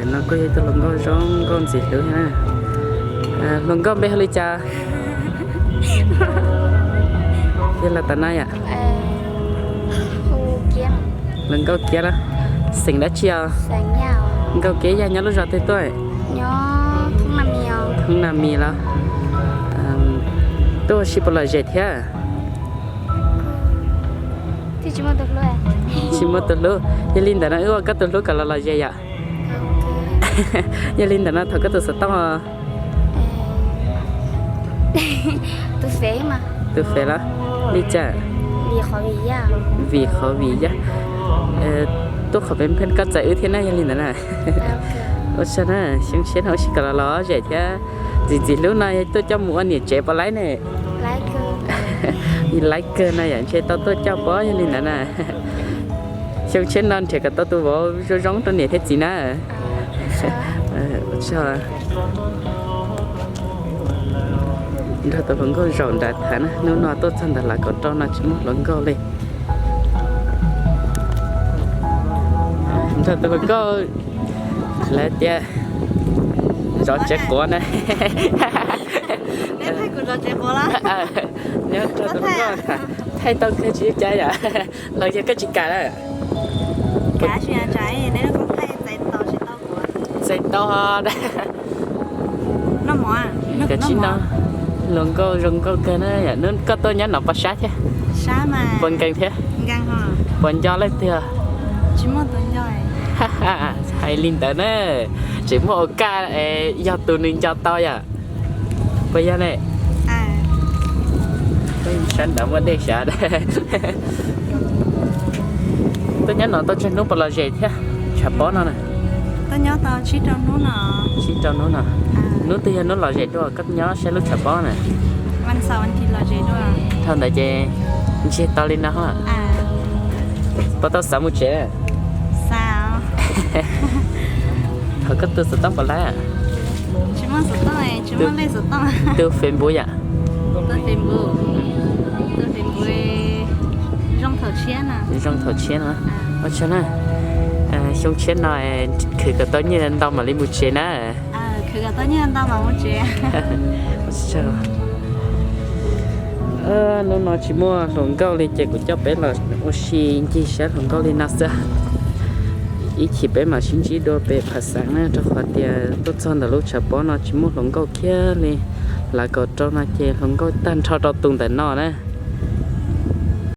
No kuj yog ib tug hluas nkauj zoo nkauj ntxim hlub thiab na. Hluas nkauj npe hu li cas? Yog los tom no yom? Hluas nkauj Kiab los? Xeem dab tsi os? Nkauj Kiab yog nyob lub zos twg tuaj? Thoob Nag Mis los? Tuaj ua si puas lom zem thiab? Tsis muaj tus hlub. Yog li ntawd no wb ua koj tus hlub kom los lom zem yom? Yog li ntawd no thov koj tus xov tooj. Tus fev los? Li cas? Vim qhov vim yog tuaj qhov pem pheej koj txais wb thiab na, yog li ntawd na. Ua tsaug na, xyoo tshiab no ua si kom los lom zem thiab. Ntxim ntxim hlub no yog tuaj coj mus ua niam tsev puas laib ne? Laib kawg no yom, ntshe tau tuaj coj pob, yog li ntawd na. Xyoo tshiab no nrhiav kom tau tus vauv zoo zoo rau niam thiab txiv na. Ua tsaug. Nrog tus hluas nkauj zaum nrad tham na, hnub no tuaj txog ntawm Lav Kaum Rau no tsis muaj hluas nkauj li. Nrog tus hluas nkauj, lawv tias zov tsev quav na. Nyob nrog tus hluas nkauj thaij tau kawg tsis ua cas yom, los yog koj tsis kam lawm? Txais tau. Kav tsij no, hluas nkauj zoo nkauj kawg na yom. Hnub koj tuaj nyob no puas sab thiab? Puas nkees thiab? Puas nco leej twg? Hais li ntawd na, tseem muaj ua kaj yog tus nws nco tau yom. Puas yog ne? Sab nrad muaj dej sav. Tuaj nyob no tau tsawg hnub puas lom zem thiab tshav pob no na? Tsib rau hnub no. Hnub twg yog hnub lom zem dua koj nyob saib lub tshav pob na? Dhau ntawd ces ntsiag to li no. Puas tau xav mus tsev? Thov koj tus xov tooj puas laib? Tus Facebook yom? Zoo Thaum Tshiab no. Ua tsaug na. Xyoo tshiab no khwv kom tau nyiaj ntau mam li mus tsev na. Hnub no tsis muaj hluas nkauj li ces kuv coj peb los ua si ncig saib hluas nkauj li no xwb. Ib chim peb mam sib ntsib dua pem Phav Xeev na, rau qhov tias tuaj txog ntawm lub tshav pob no tsis muaj hluas nkauj kiag li. Lav Kaum Rau no ces hluas nkauj tag nrho rau tus ntawm no na.